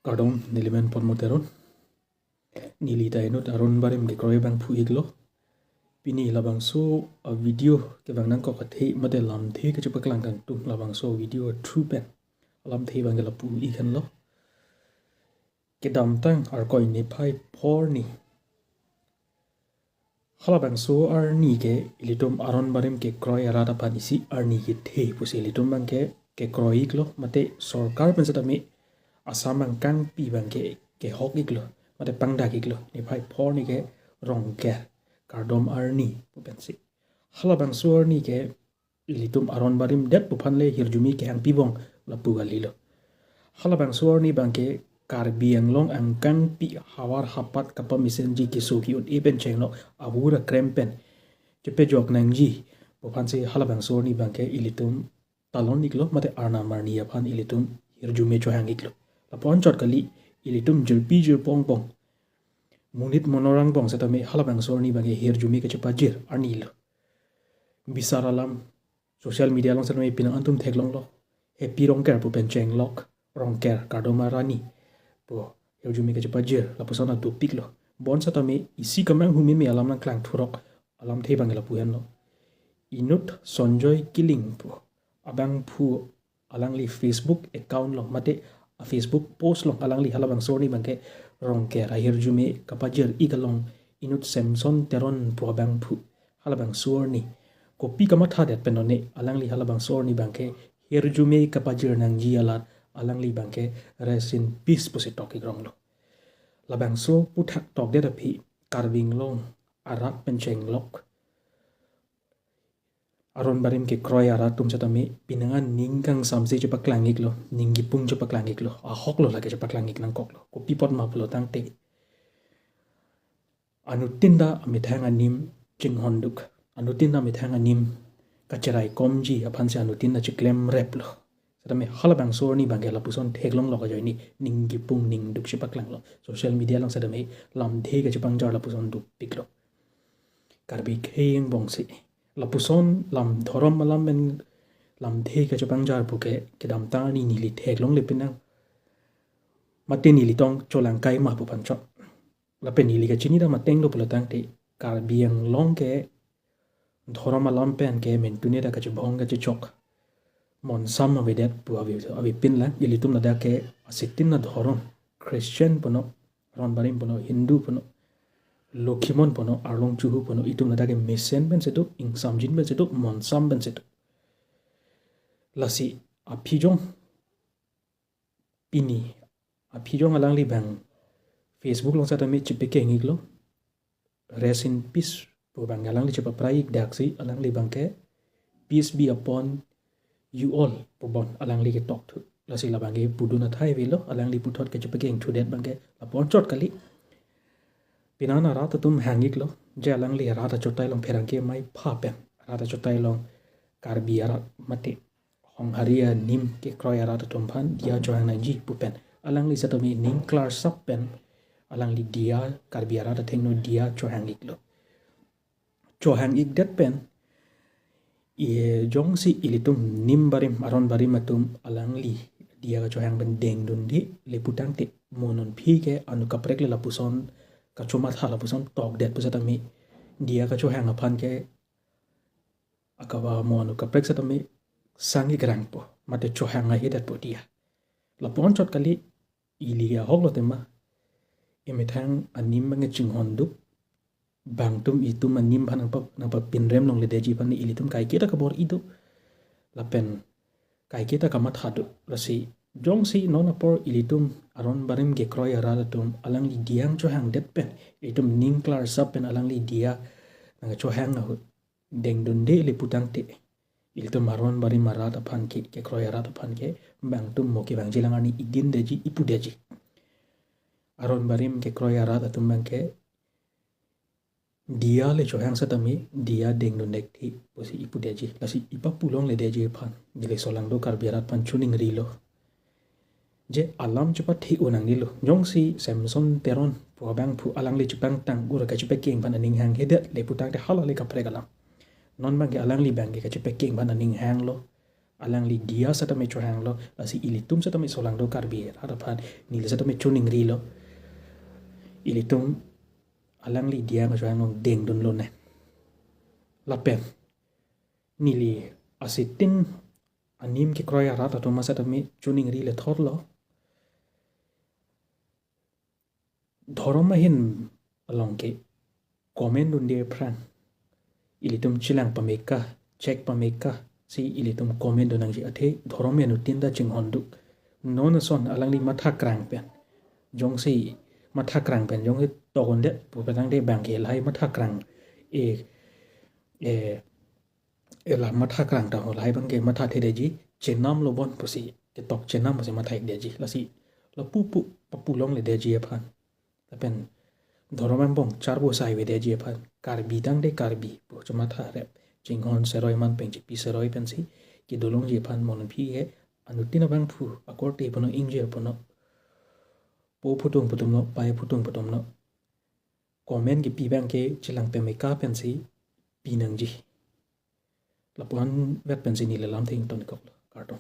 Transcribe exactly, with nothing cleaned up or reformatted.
Kardom, nelimen Padma Teron. Neli ta inut aron barim kekroi abangphu iklo. Pini labangso a video kevang nangkok athe mate lamthe kachepaklang tangtung labangso video a through pen lamthe abang ke lapu ikhenlo. Kedamtang Arkoi niphai phor arni, halabangso arni ke ilitum aron barim kekroi arat aphan isi arni kethe pusi ilitum abang ke kekroi iklo, mate sorkar pen setame Assam angkangpi abang ke kehok iklo, mate pangdak iklo. Niphai phor arni ke Rongker, kardom arni pu pensi. Halabangso arni ke ilitum aron barim det pu aphan le hirjume kehang pibong lapu kalilo. Halabangso arni abang ke Karbi Anglong angkangpi havar hapat kapamesenji, keso ke-un-e pen chenglok, ahur akrem pen chepejok nangji pu aphansi halabangso arni abang ke ilitum talon iklo, mate arnam arni aphan ilitum hirjume chohang iklo. Lapu-anchot kali, ilitum jirpi jirpo angbong, monit monor angbong setame halabangso arni abang ke hirjume kachepajir arni lo. Bisar alam, social media along setame penang an atum theklonglo. Happy Rongker pu pen chenglok, Rongker kardom arni pu hirjume kachepajir lapuson adopiklo. Bonseta setame isi kemanghume me alam nangklang thurok alamthe abang ke lapu henlo. Inut Sonjoy Killing pu abangphu alangli Facebook account along mate a Facebook post along alangli halabangso arni abang ke Rongker ahirjume kapajir ik along inut Samson Teron pu abangphu halabangso arni kopi kamathadet pen one alangli halabangso arni abang ke hirjume kapajir nangji alat alangli abang ke rest in peace pusi tok ikronglo. Labangso aphuthak tokdet aphi Karbi Anglong arat pen chenglok aron barim kekroi arat atum setame penang an ning kangsamse chepaklang iklo, ning kipung chepaklang iklo, ahoklo lake chepaklang ik nangkoklo. Kopi apot ma pulo tangte, anuttin ta amethang anim chinghonduk, anuttin ta amethang anim kacheraikomji aphansi anuttin ta chiklemreplo. Setame halabangso arni abang ke lapuson theklonglok ajoine ning kipung ning duk chepaklanglo. Social media along setame lamthe kachepangjar lapuson dopiklo. Karbi akhei angbongsi lapuson lam dhorom alam pen lamthe kachepangjar pu ke kedamtang arni neli theklongle penang. Mate neli tong cholangkai ma pu aphan chot. Lapen neli kachini ta mateng do pulo tangte Karbi Anglong ke dhorom alam pen ke mentune ta kachebong kachechok monsam avedet pu ave, avepin lang. Ilitum ladak ke asitin adhorom, Christian puno, aron barim puno, Hindu puno, Lokhimon puno, Arlong Chuhu puno, itum ladak ke mesen pensi do, ingsamjin pensi do, monsam pensi do. Lasi aphi jong pini, aphi jong alangli abang Facebook along setame chepakeng iklo, rest in peace pu abang alangli chepaprai ik daksi alangli abang ke peace be upon you all pu bon alangli ketok thu. Lasi labang ke pudun athai avelo, alangli puthot kachepakeng thudet abang ke lapu-anchot kali. Penang an arat atum hang iklo, je alangli arat achotai along pherangke maipha pen, arat achotai along Karbi arat mate Honghari anim kekroi arat atum aphan diya chohang nangji pu pen alangli setame ning klarsap pen alangli diya, Karbi arat athengno diya chohang iklo. Chohang ikdet pen, e, jongsi ilitum nim barim, aron barim atum alangli diya kachohang pen dengdunde le pu tangte, mo non aphi ke anu kaprek le lapuson kachomatha lapuson tokdet pu setame diya kachohang aphan ke akava mo anu kaprek setame sang ikrangpo, mate chohang ahedetpo diya. Lapu-anchot kali, ili ahoklo tema. Emethang anim abang chinghonduk, bangtum itum anim aphan nangpa, nangpapinrem longledetji aphan ilitum kaiketa kabor-i do. Lapen kaiketa kamatha do. Lasi jongsi non apor ilitum aron barim kekroi arat atum alangli diya chohangdet pen, itum ning klarsap pen alangli diya nangchohang ahut dengdunde le pu tangte, ilitum aron barim arat aphan ke, kekroi arat aphan ke, bangtum mo kevangjilang arni idindetji, ipudetji. Aron barim kekroi arat atum abang ke diya le chohang setame diya dengdundekthe pusi ipudetji. Lasi ipapu longledetji aphan neli solangdo Karbi arat aphan choningrilo. Je alam chepathe-o nangnelo. Jongsi Samson Teron pu abangphu alangli chepangtang ura kachepakeng aphan aning hanghedet le pu tangte hala le kaprek alam. Non abang ke alangli abang ke kachepakeng aphan aning hanglo. Alangli diya setame chohanglo, lasi ilitum setame solangdo Karbi arat aphan, neli setame choningrilo. Ilitum alangli diya chohang along dengdunlonang. Lapen neli asitin anim kekroi arat atum setame choningri le thotlo. Dhorom ahin along ke comment dunde aphrang, ilitum chelang pameka, check pameka si ilitum comment dunnangji, athe dhorom anutin ta chinghon duk. Non ason alangli matha krang pen, jongsi matha krang pen jongsi tokon det pu petang de bang ke lahai matha krang, e, e, e la matha krang ta ho, lahai bang ke matha thedetji, chenamlo bon pusi, ketok chenam pusi matha-ikdetji. Lasi lapu pu papu longledetji aphan. Lapen dhorom angbong charbo sai avedetji aphan, Karbi tangte Karbi pu chomatha rep, chinghon seroi man pen chipi seroi pensi kedolongji aphan, mon aphi ke anutin abangphu akorte puno, ingjir puno, po phutung phutumlo, pai phutung phutumlo, comment kepi bang ke chelang pameka pensi pinangji. Lapu-an vet pensi neli lamthe ingtonkoklo. Kardom.